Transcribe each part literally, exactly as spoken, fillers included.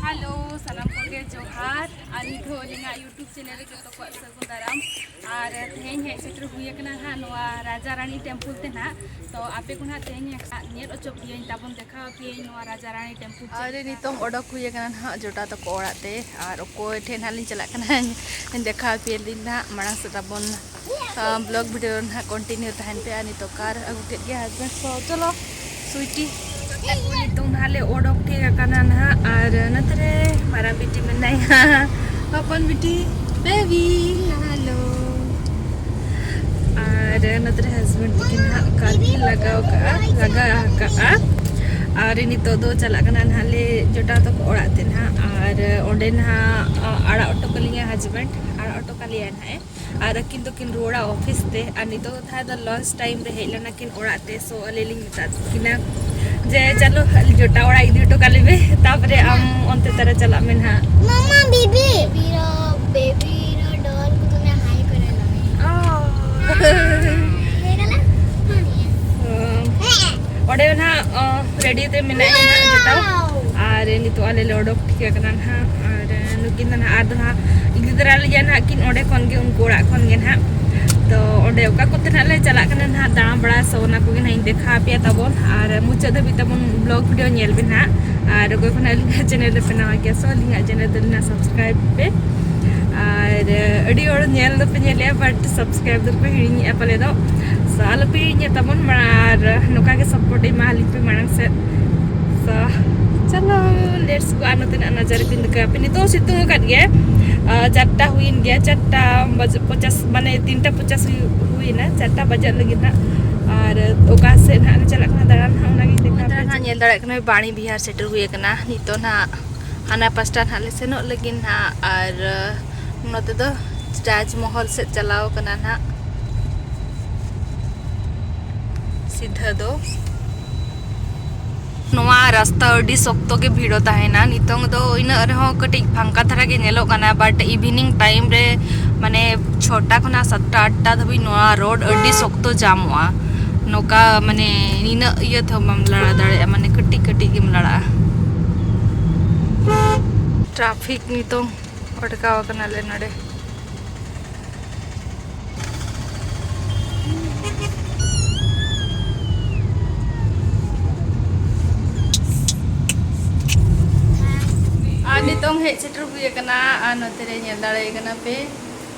Hello, ᱥᱟᱱᱟᱢ ᱠᱚᱜᱮ ᱡᱚᱦᱟᱨ᱾ ᱟᱨ ᱱᱤᱛ ᱦᱚᱸ ᱟᱹᱞᱤᱧᱟᱜ YouTube ᱪᱮᱱᱮᱞ ᱨᱮ ᱡᱚᱛᱚ ᱠᱚᱣᱟᱜ ᱥᱟᱹᱜᱩᱱ ᱫᱟᱨᱟᱢ᱾ ᱟᱨ ᱛᱮᱦᱮᱧ ᱦᱮᱡ ᱥᱮᱴᱮᱨ ᱦᱩᱭ ᱟᱠᱟᱱᱟ ᱱᱟᱦᱟᱜ ᱱᱚᱣᱟ ᱨᱟᱡᱟ ᱨᱟᱱᱤ ᱴᱮᱢᱯᱩᱞ ᱛᱮ ᱱᱟᱦᱟᱜ᱾ ᱛᱚ ᱟᱯᱮ ᱠᱚ ᱱᱟᱦᱟᱜ ᱛᱮᱦᱮᱧ ᱧᱮᱞ ᱦᱚᱪᱚ ᱯᱮᱭᱟᱹᱧ, ᱛᱟᱵᱚᱱ ᱫᱮᱠᱷᱟᱣ ᱟᱯᱮᱭᱟᱹᱧ ᱱᱚᱣᱟ ᱨᱟᱡᱟ ᱨᱟᱱᱤ ᱴᱮᱢᱯᱩᱞ ᱪᱮᱫ ᱟᱨ ᱞᱮᱠᱟ᱾ ᱱᱤᱛᱚᱝ ᱚᱰᱚᱠ ᱦᱩᱭ ᱟᱠᱟᱱᱟ ᱱᱟᱦᱟᱜ ᱡᱚᱴᱟ ᱛᱟᱠᱚ ᱚᱲᱟᱜ ᱛᱮ, ᱟᱨ ᱚᱠᱚᱭ ᱴᱷᱮᱱ ᱱᱟᱦᱟᱜ ᱞᱤᱧ ᱪᱟᱞᱟᱜ ᱠᱟᱱᱟ ᱫᱮᱠᱷᱟᱣ ᱟᱯᱮᱭᱟᱞᱤᱧ ᱱᱟᱦᱟᱜ ᱢᱟᱲᱟᱝ ᱥᱮᱫ ᱛᱟᱵᱚᱱ᱾ ᱵᱞᱚᱜ ᱵᱷᱤᱰᱤᱭᱳ ᱨᱮ ᱱᱟᱦᱟᱜ ᱠᱚᱱᱴᱤᱱᱤᱭᱩ ᱛᱟᱦᱮᱱ ᱯᱮ᱾ ᱟᱨ ᱱᱤᱛᱚᱜ ᱠᱟᱨ ᱟᱹᱜᱩ ᱠᱮᱫ ᱜᱮᱭᱟ ᱦᱟᱡᱵᱮᱱᱰ, ᱥᱚ ᱪᱚᱞᱚ ᱥᱩᱭᱴᱤ᱾ ᱱᱤᱛᱚᱝ ᱱᱟᱦᱟᱜ ᱞᱮ ᱚᱰᱚᱠ ᱴᱷᱤᱠ ᱟᱠᱟᱱᱟ ᱱᱟᱦᱟᱜ, ᱟᱨ ᱱᱚᱛᱮ ᱨᱮ ᱢᱟᱨᱟᱝ ᱵᱤᱴᱤ ᱢᱮᱱᱟᱭᱟ, ᱦᱚᱯᱚᱱ ᱵᱤᱴᱤ, ᱵᱮᱵᱤ, ᱦᱮᱞᱳ᱾ ᱟᱨ ᱱᱚᱛᱮ ᱨᱮ ᱦᱟᱡᱵᱮᱱᱰ ᱛᱟᱹᱠᱤᱱ ᱱᱟᱦᱟᱜ ᱠᱟᱨ ᱠᱤᱱ ᱞᱟᱜᱟᱣ ᱠᱟᱜᱼᱟ, ᱞᱟᱜᱟ ᱟᱠᱟᱜᱼᱟ᱾ ᱟᱨ ᱱᱤᱛᱚᱜ ᱫᱚ ᱪᱟᱞᱟᱜ ᱠᱟᱱᱟ ᱱᱟᱦᱟᱜ ᱞᱮ ᱡᱚᱴᱟᱣ ᱛᱟᱠᱚ ᱚᱲᱟᱜ ᱛᱮ ᱱᱟᱦᱟᱜ, ᱟᱨ ᱚᱸᱰᱮ ᱱᱟᱦᱟᱜ ᱟᱲᱟᱜ ᱚᱴᱚ ᱠᱟᱞᱤᱧᱟ ᱦᱟᱡᱵᱮᱱᱰ, ᱟᱲᱟᱜ ᱚᱴᱚ ᱠᱟᱞᱮᱭᱟ ᱱᱟᱦᱟᱜ ᱮ᱾ ᱟᱨ ᱟᱹᱠᱤᱱ ᱫᱚᱠᱤᱱ ᱨᱩᱣᱟᱹᱲᱟ ᱚᱯᱷᱤᱥ ᱛᱮ᱾ ᱟᱨ ᱱᱤᱛᱚᱜ ᱫᱚ ᱛᱟᱦᱮᱸ ᱫᱚ ᱞᱟᱧᱪ ᱴᱟᱭᱤᱢ ᱨᱮ ᱦᱮᱡ ᱞᱮᱱᱟ ᱠᱤᱱ ᱚᱲᱟᱜ ᱛᱮ, ᱥᱳ ᱟᱞᱮ ᱞᱤᱧ ᱢᱮᱛᱟᱫ ᱠᱤᱱᱟ ᱡᱮ, "ᱪᱚᱞᱚ, ᱡᱚᱴᱟᱣ ᱚᱲᱟᱜ ᱤᱫᱤ ᱦᱚᱴᱚ ᱠᱟᱞᱮ ᱢᱮ, ᱛᱟᱯᱚᱨᱮ ᱟᱢ ᱚᱱᱛᱮ ᱛᱟᱨᱟ ᱪᱟᱞᱟᱜ ᱢᱮ ᱱᱟᱦᱟᱜ᱾" ᱢᱟᱢᱟ, ᱵᱤᱵᱤ᱾ ᱵᱤᱵᱤ ᱨᱚ, ᱵᱮᱵᱤ ᱨᱚ ᱰᱚᱞ ᱠᱚ ᱫᱚᱢᱮ ᱦᱟᱭ ᱠᱚᱨᱮ ᱞᱟᱜᱟᱭᱟ᱾ ᱚ᱾ ᱦᱮᱸ, ᱠᱟᱱᱟ? ᱦᱮᱸ᱾ ᱚ᱾ ᱦᱮᱸ᱾ ᱚᱸᱰᱮ ᱱᱟᱦᱟᱜ, ᱚ, ᱨᱮᱰᱤ ᱛᱮ ᱢᱮᱱᱟᱜ ᱠᱤᱱᱟ ᱱᱟᱦᱟᱜ ᱡᱚᱴᱟᱣ᱾ ᱟᱨ ᱱᱤᱛᱚᱜ ᱟᱞᱮ ᱞᱮ ᱚᱰᱚᱠ ᱴᱷᱤᱠ ᱟᱠᱟᱱᱟ ᱱᱟᱦᱟᱜ᱾ ᱟᱨ ᱱᱩᱠᱤᱱ ᱫᱚ ᱱᱟᱦᱟᱜ ᱟᱨ ᱫᱚ ᱱᱟᱦᱟᱜ ᱤᱫᱤ ᱛᱟᱨᱟ ᱞᱮᱭᱟ ᱱᱟᱦᱟᱜ ᱠᱤᱱ ᱚᱸᱰᱮ ᱠᱷᱚᱱ ᱜᱮ, ᱩᱱᱠᱩ ᱚᱲᱟᱜ ᱠᱷᱚᱱ ᱜᱮ ᱱᱟᱦᱟᱜ᱾ ᱛᱚ ᱚᱸᱰᱮ ᱚᱠᱟ ᱠᱚᱛᱮ ᱱᱟᱦᱟᱜ ᱞᱮ ᱪᱟᱞᱟᱜ ᱠᱟᱱᱟ ᱱᱟᱦᱟᱜ ᱫᱟᱬᱟ ᱵᱟᱲᱟ, ᱥᱚ ᱚᱱᱟ ᱠᱚᱜᱮ ᱱᱟᱦᱟᱜ ᱤᱧ ᱫᱮᱠᱷᱟᱣ ᱟᱯᱮᱭᱟ ᱛᱟᱵᱚᱱ᱾ ᱟᱨ ᱢᱩᱪᱟᱹᱫ ᱫᱷᱟᱹᱵᱤᱡ ᱛᱟᱵᱚᱱ ᱵᱞᱚᱜ ᱵᱷᱤᱰᱤᱭᱳ ᱧᱮᱞ ᱵᱮᱱ ᱱᱟᱦᱟᱜ᱾ ᱟᱨ ᱚᱠᱚᱭ ᱠᱚ ᱱᱟᱦᱟᱜ ᱟᱹᱞᱤᱧᱟᱜ ᱪᱮᱱᱮᱞ ᱨᱮᱯᱮ ᱱᱟᱣᱟ ᱜᱮᱭᱟ, ᱥᱚ ᱟᱹᱞᱤᱧᱟᱜ ᱪᱮᱱᱮᱞ ᱫᱚ ᱱᱟᱦᱟᱜ ᱥᱟᱵᱥᱠᱨᱟᱭᱤᱵ ᱯᱮ᱾ ᱟᱨ ᱟᱹᱰᱤ ᱦᱚᱲ ᱧᱮᱞ ᱫᱚᱯᱮ ᱧᱮᱞᱮᱜᱼᱟ, ᱵᱟᱴ ᱥᱟᱵᱥᱠᱨᱟᱭᱤᱵ ᱫᱚᱯᱮ ᱦᱤᱲᱤᱧᱮᱜᱼᱟ ᱯᱟᱞᱮ ᱫᱚ᱾ ᱥᱚ ᱟᱞᱚᱯᱮ ᱦᱤᱲᱤᱧᱟ ᱛᱟᱵᱚᱱ, ᱟᱨ ᱱᱚᱝᱠᱟ ᱜᱮ ᱥᱟᱯᱳᱨᱴ ᱮᱢᱟ ᱟᱹᱞᱤᱧ ᱯᱮ ᱢᱟᱲᱟᱝ ᱥᱮᱫ᱾ ᱥᱚ ᱪᱚᱞᱚ, ᱞᱮᱴᱥ ᱜᱳ᱾ ᱟᱨ ᱱᱚᱛᱮᱱᱟᱜ ᱱᱟᱡᱟᱨᱟ ᱵᱤᱱ ᱫᱮᱠᱷᱟᱣᱟ ᱯᱮ᱾ ᱱᱤᱛᱚᱜ ᱦᱚᱸ ᱥᱤᱛᱩᱝ ᱟᱠᱟᱫ ᱜᱮᱭᱟ᱾ ᱟᱨ ᱪᱟᱨᱴᱟ ᱦᱩᱭᱮᱱ ᱜᱮᱭᱟ, ᱪᱟᱨᱴᱟ ᱵᱟᱡᱮ ᱯᱚᱪᱟᱥ, ᱢᱟᱱᱮ ᱛᱤᱱᱴᱟ ᱯᱚᱪᱟᱥ ᱦᱩᱭᱩᱜ, ᱦᱩᱭᱮᱱᱟ, ᱪᱟᱨᱴᱟ ᱵᱟᱡᱟᱜ ᱞᱟᱹᱜᱤᱫ ᱱᱟᱜ᱾ ᱟᱨ ᱚᱠᱟ ᱥᱮᱫ ᱱᱟᱜ ᱞᱮ ᱪᱟᱞᱟᱜ ᱠᱟᱱᱟ ᱫᱟᱬᱟᱱ ᱱᱟᱜ, ᱚᱱᱟᱜᱤᱧ ᱫᱮᱠᱷᱟᱣ ᱟᱯᱮ᱾ ᱱᱟᱜ ᱧᱮᱞ ᱫᱟᱲᱮᱭᱟᱜ ᱠᱟᱱᱟ, ᱵᱟᱬᱤ ᱵᱤᱦᱟᱨ ᱥᱮᱴᱮᱨ ᱦᱩᱭ ᱟᱠᱟᱱᱟ᱾ ᱱᱤᱛᱚᱜ ᱱᱟᱜ ᱦᱟᱱᱟ ᱯᱟᱥᱴᱟ ᱱᱟᱜ ᱞᱮ ᱥᱮᱱᱚᱜ ᱞᱟᱹᱜᱤᱫ ᱱᱟᱜ, ᱟᱨ ᱱᱚᱛᱮ ᱫᱚ ᱨᱟᱡᱽᱢᱚᱦᱚᱞ ᱥᱮᱫ ᱪᱟᱞᱟᱣ ᱠᱟᱱᱟ ᱱᱟᱜ ᱥᱤᱫᱷᱟᱹ ᱫᱚ᱾ ᱱᱚᱣᱟ ᱨᱟᱥᱛᱟ ᱟᱹᱰᱤ ᱥᱚᱠᱛᱚ ᱜᱮ ᱵᱷᱤᱲᱚ ᱛᱟᱦᱮᱱᱟ᱾ ᱱᱤᱛᱚᱝ ᱫᱚ ᱤᱱᱟᱹᱜ ᱨᱮᱦᱚᱸ ᱠᱟᱹᱴᱤᱡ ᱯᱷᱟᱝᱠᱟ ᱫᱷᱟᱨᱟ ᱜᱮ ᱧᱮᱞᱚᱜ ᱠᱟᱱᱟ, but evening time ᱨᱮ, ᱢᱟᱱᱮ, ᱪᱷᱚᱴᱟ ᱠᱷᱚᱱᱟᱜ ᱥᱟᱛᱴᱟ ᱟᱴᱴᱟ ᱫᱷᱟᱹᱵᱤᱡ ᱱᱚᱣᱟ ᱨᱳᱰ ᱟᱹᱰᱤ ᱥᱚᱠᱛᱚ ᱡᱟᱢᱚᱜᱼᱟ᱾ ᱱᱚᱝᱠᱟ, ᱢᱟᱱᱮ, ᱱᱤᱱᱟᱹᱜ ᱤᱭᱟᱹ ᱛᱮᱦᱚᱸ ᱵᱟᱢ ᱞᱟᱲᱟ ᱫᱟᱲᱮᱭᱟᱜᱼᱟ, ᱢᱟᱱᱮ, ᱠᱟᱹᱴᱤᱡ ᱠᱟᱹᱴᱤᱡ ᱜᱮᱢ ᱞᱟᱲᱟᱜᱼᱟ᱾ ᱴᱨᱟᱯᱷᱤᱠ ᱱᱤᱛᱚᱝ ᱚᱴᱠᱟᱣ ᱟᱠᱟᱱᱟᱞᱮ ᱱᱚᱰᱮ᱾ ᱟᱨ ᱱᱤᱛᱚᱝ ᱦᱮᱡ ᱥᱮᱴᱮᱨ ᱦᱩᱭ ᱟᱠᱟᱱᱟ, ᱟᱨ ᱱᱚᱛᱮ ᱨᱮ ᱧᱮᱞ ᱫᱟᱲᱮᱭᱟᱜ ᱠᱟᱱᱟ ᱯᱮ,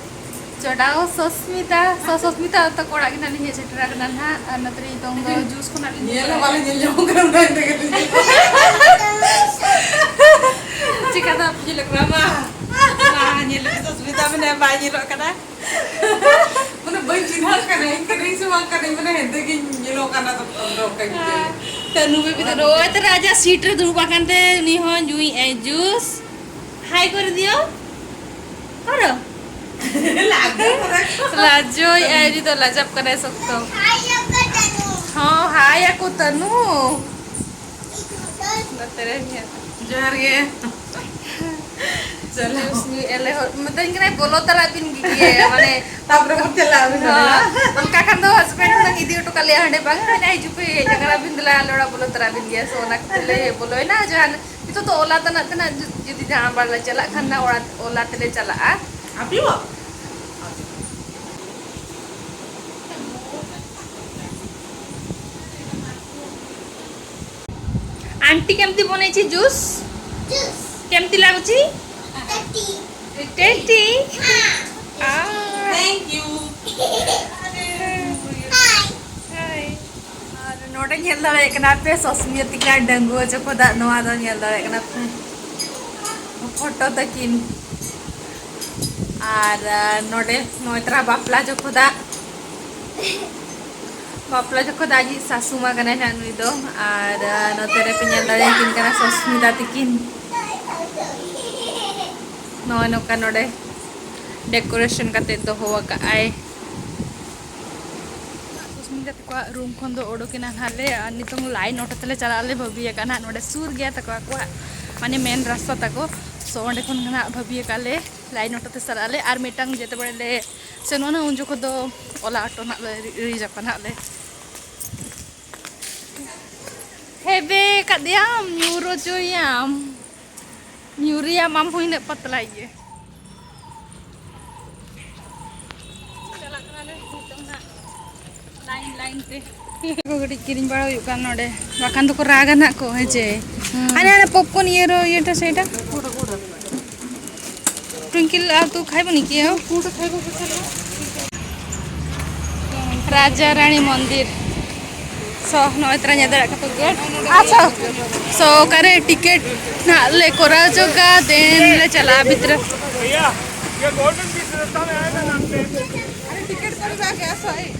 ᱪᱚᱰᱟᱣ ᱥᱚᱥᱢᱤᱛᱟ, ᱥᱚ-, ᱥᱚᱥᱢᱤᱛᱟ ᱛᱟᱠᱚ ᱚᱲᱟᱜ ᱜᱮ ᱱᱟᱜ ᱞᱤᱧ ᱦᱮᱡ ᱥᱮᱴᱮᱨ ᱟᱠᱟᱱᱟ ᱱᱟᱦᱟᱜ᱾ ᱟᱨ ᱱᱚᱛᱮ ᱨᱮ ᱱᱤᱛᱚᱝ ᱫᱚ ᱡᱩᱥ ᱠᱷᱚᱱᱟᱜ ᱞᱤᱧ ᱧᱮᱞ ᱦᱚᱸ ᱵᱟᱞᱮ ᱧᱮᱞ ᱧᱟᱢ ᱠᱟᱱᱟ, ᱚᱱᱟ ᱛᱮᱜᱮ ᱞᱤᱧ ᱪᱤᱠᱟᱹ ᱫᱚ ᱵᱟᱯᱮ ᱧᱮᱞᱚᱜ ᱠᱟᱱᱟ? ᱢᱟ, ᱢᱟ, ᱧᱮᱞ ᱞᱮᱯᱮ, ᱥᱚᱥᱢᱤᱛᱟ ᱢᱮᱱᱟᱭ ᱵᱟᱭ ᱧᱮᱞᱚᱜ ᱠᱟᱱᱟ᱾ ᱢᱟᱱᱮ ᱵᱟᱹᱧ ᱪᱤᱱᱦᱟᱹᱣ ᱠᱟᱱᱟ, ᱤᱧ ᱠᱟᱹᱱᱟᱹᱧ ᱥᱮ ᱵᱟᱝ ᱠᱟᱹᱱᱟᱹᱧ, ᱢᱟᱱᱮ ᱦᱮᱸᱫᱮ ᱜᱤᱧ ᱧᱮᱞᱚᱜ ᱠᱟᱱᱟ ᱛᱚᱠᱷᱚᱱ ᱫᱚ ᱚᱱᱠᱟᱧ ᱵᱩᱡᱷᱟᱹᱣᱟ᱾ ᱛᱟᱹᱱᱩ ᱵᱮᱵᱤ ᱫᱚ ᱱᱚᱜᱼᱚᱭ ᱛᱚᱨᱟ ᱟᱡᱟᱜ ᱥᱤᱴ ᱨᱮ ᱫᱩᱲᱩᱵ ᱟᱠᱟᱱ ᱛᱮ ᱩᱱᱤ ᱦᱚᱸ ᱧᱩᱭᱮᱫ ᱟᱭ ᱡᱩᱥ᱾ ᱦᱟᱭ ᱠᱚᱨᱮ ᱫᱤᱭᱳ᱾ ᱚᱠᱟᱨᱮ? ᱞᱟᱡᱟᱣ ᱠᱟᱱᱟ᱾ ᱞᱟᱡᱚᱭ ᱟᱭ, ᱩᱱᱤ ᱫᱚ ᱞᱟᱡᱟᱜ ᱠᱟᱱᱟᱭ ᱥᱚᱠᱛᱚ᱾ ᱦᱚᱸ, ᱦᱟᱭ ᱟᱠᱚ ᱛᱟᱹᱱᱩ᱾ ᱱᱚᱛᱮ ᱨᱮ ᱧᱮᱞ᱾ ᱡᱚᱦᱟᱨ ᱜᱮ᱾ ᱪᱚᱞᱚ᱾ ᱡᱩᱥ ᱧᱩᱭᱮᱫ ᱞᱮ ᱦᱚᱲ᱾ ᱢᱮᱛᱟᱹᱧ ᱠᱟᱱᱟᱭ, "ᱵᱚᱞᱚ ᱛᱚᱨᱟᱜ ᱵᱤᱱ ᱜᱮ", ᱢᱟᱱᱮ, ᱛᱟᱯᱚᱨᱮ ᱵᱚᱱ ᱪᱟᱞᱟᱜᱼᱟ, ᱟᱹᱵᱤᱱ ᱫᱚ᱾ ᱦᱚᱸ, ᱚᱱᱠᱟ ᱠᱷᱟᱱ ᱫᱚ ᱦᱟᱥᱵᱮᱱᱰ ᱦᱩᱱᱟᱹᱝ ᱤᱫᱤ ᱦᱚᱴᱚ ᱠᱟᱜ ᱞᱮᱭᱟ ᱦᱟᱸᱰᱮ, ᱵᱟᱝ ᱢᱮᱱᱟ, "ᱦᱤᱡᱩᱜ ᱯᱮ, ᱦᱮᱡ ᱟᱠᱟᱱᱟ ᱵᱤᱱ, ᱫᱮᱞᱟ ᱟᱞᱮ ᱚᱲᱟᱜ ᱵᱚᱞᱚ ᱛᱚᱨᱟᱜ ᱵᱤᱱ ᱜᱮᱭᱟ", ᱥᱮ ᱚᱱᱟ ᱠᱷᱟᱹᱛᱤᱨ ᱞᱮ ᱵᱚᱞᱚᱭᱮᱱᱟ᱾ ᱡᱟᱦᱟᱸ ᱱᱤᱛᱚᱜ ᱫᱚ ᱚᱞᱟ ᱛᱟᱱᱟᱜ ᱛᱮᱱᱟᱜ ᱡᱩ-, ᱡᱩᱫᱤ ᱡᱟᱦᱟᱸ ᱵᱟᱨ ᱞᱮ ᱪᱟᱞᱟᱜ ᱠᱷᱟᱱ ᱱᱟ ᱚᱲᱟᱜ ᱚᱞᱟ ᱛᱮᱞᱮ ᱪᱟᱞᱟᱜᱼᱟ᱾ ᱟᱯᱮ ᱦᱚᱸ? ଆଣ୍ଟି କେମିତି ବନେଇଛି ଜୁସ୍? ଜୁସ୍। କେମିତି ଲାଗୁଛି? ଟେଷ୍ଟି। ଟେଷ୍ଟି? ହଁ। ଆ। Thank you। ହାଏ। ହାଏ। ᱟᱨ ᱱᱚᱰᱮ ᱧᱮᱞ ᱫᱟᱲᱮᱭᱟᱜ ᱠᱟᱱᱟ ᱯᱮ, ᱥᱚᱥᱢᱤᱭᱟ ᱛᱤᱠᱤᱱᱟᱜ ᱰᱟᱺᱜᱩᱣᱟᱹ ᱡᱚᱠᱷᱚᱱᱟᱜ ᱱᱚᱣᱟ ᱫᱚ ᱧᱮᱞ ᱫᱟᱲᱮᱭᱟᱜ ᱠᱟᱱᱟ ᱯᱮ, ᱯᱷᱳᱴᱳ ᱛᱟᱹᱠᱤᱱ᱾ ᱟᱨ, ᱟᱨ ᱱᱚᱰᱮ ᱱᱚᱜᱼᱚᱭ ᱛᱚᱨᱟ ᱵᱟᱯᱞᱟ ᱡᱚᱠᱷᱚᱱᱟᱜ, ᱵᱟᱯᱞᱟ ᱡᱚᱠᱷᱚᱱ ᱫᱚ ᱟᱡᱤᱡ ᱥᱟᱥᱩ ᱢᱟ ᱠᱟᱱᱟᱭ ᱱᱟᱦᱟᱜ ᱱᱩᱭ ᱫᱚ᱾ ᱟᱨ, ᱟᱨ ᱱᱚᱛᱮ ᱨᱮᱯᱮ ᱧᱮᱞ ᱫᱟᱲᱮᱭᱟᱠᱤᱱ ᱠᱟᱱᱟ ᱥᱚᱥᱢᱤᱛᱟ ᱛᱤᱠᱤᱱ᱾ ᱱᱚᱜᱼᱚᱭ ᱱᱚᱝᱠᱟ ᱱᱚᱰᱮ decoration ᱠᱟᱛᱮ ᱫᱚᱦᱚ ᱟᱠᱟᱫ ᱟᱭ᱾ ᱥᱩᱥᱢᱤᱛᱟ ᱛᱟᱠᱚᱣᱟᱜ ᱨᱩᱢ ᱠᱷᱚᱱ ᱫᱚ ᱚᱰᱚᱠ ᱮᱱᱟ ᱱᱟᱦᱟᱜ ᱞᱮ, ᱟᱨ ᱱᱤᱛᱚᱝ ᱞᱟᱭᱤᱱ ᱚᱴᱳ ᱛᱮᱞᱮ ᱪᱟᱞᱟᱜ ᱟᱞᱮ ᱵᱷᱟᱹᱵᱤ ᱟᱠᱟᱫᱼᱟ ᱱᱟᱦᱟᱜ᱾ ᱱᱚᱰᱮ ᱥᱩᱨ ᱜᱮᱭᱟ ᱛᱟᱠᱚ ᱟᱠᱚᱣᱟᱜ, ᱢᱟᱱᱮ, ᱢᱮᱱ ᱨᱟᱥᱛᱟ ᱛᱟᱠᱚ᱾ ᱥᱳ ᱚᱸᱰᱮ ᱠᱷᱚᱱ ᱜᱮ ᱱᱟᱦᱟᱜ ᱵᱷᱟᱹᱵᱤ ᱟᱠᱟᱫ ᱞᱮ ᱞᱟᱭᱤᱱ ᱚᱴᱳ ᱛᱮ ᱪᱟᱞᱟᱜ ᱟᱞᱮ᱾ ᱟᱨ ᱢᱤᱫᱴᱟᱝ ᱡᱮᱛᱮ ᱵᱟᱨ ᱞᱮ ᱥᱮᱱᱚᱜᱼᱟ ᱱᱟᱦᱟᱜ, ᱩᱱ ᱡᱚᱠᱷᱚᱱ ᱫᱚ ᱚᱞᱟ ᱚᱴᱳ ᱱᱟᱦᱟᱜ ᱞᱮ ᱨᱤᱡᱟᱵᱟ ᱱᱟᱦᱟᱜ ᱞᱮ᱾ ᱦᱮᱵᱮ ᱠᱟᱫᱮᱭᱟᱢ, ᱧᱩᱨ ᱦᱚᱪᱚᱭᱟᱢ᱾ ᱧᱩᱨᱤᱭᱟ ᱢᱟᱢ ᱦᱚᱸ ᱤᱱᱟᱹᱜ ᱯᱟᱛᱞᱟ ᱜᱮ᱾ ᱪᱟᱞᱟᱜ ᱠᱟᱱᱟᱞᱮ ᱱᱤᱛᱚᱝ ᱦᱟᱸᱜ ᱞᱟᱭᱤᱱ ᱞᱟᱭᱤᱱ ᱛᱮ᱾ ᱠᱚ ᱠᱟᱹᱴᱤᱡ ᱠᱤᱨᱤᱧ ᱵᱟᱲᱟ ᱦᱩᱭᱩᱜ ᱠᱟᱱ ᱱᱚᱰᱮ, ᱵᱟᱠᱷᱟᱱ ᱫᱚᱠᱚ ᱨᱟᱜᱟ ᱱᱟᱜ ᱠᱚ, ᱦᱮᱸ ᱪᱮ? ᱦᱩᱸ᱾ ᱦᱟᱱᱮ ᱦᱟᱱᱮ popcorn ᱤᱭᱟᱹ ᱨᱚ-, ᱤᱭᱟᱹᱴᱟ ᱥᱮ ᱮᱴᱟ? ᱴᱩᱝᱠᱤᱞ ᱟᱨ ᱛᱩ ᱠᱷᱟᱭ ᱵᱚᱱᱤ ᱠᱤᱭᱟ? ᱨᱟᱡᱟ ᱨᱟᱱᱤ ᱢᱚᱱᱫᱤᱨ᱾ So, ᱱᱚᱜᱼᱚᱭ ᱛᱚᱨᱟ ᱧᱮᱞ ᱫᱟᱲᱮᱭᱟᱜ ᱠᱟᱱᱟ ᱯᱮ gate᱾ ᱟᱪᱪᱷᱟ, so, ᱚᱠᱟᱨᱮ ᱴᱤᱠᱤᱴ ᱱᱟᱜ ᱞᱮ ᱠᱚᱨᱟᱣ ᱦᱚᱪᱚ ᱠᱟᱜᱼᱟ, then ᱞᱮ ᱪᱟᱞᱟᱜᱼᱟ ᱵᱷᱤᱛᱨᱤ᱾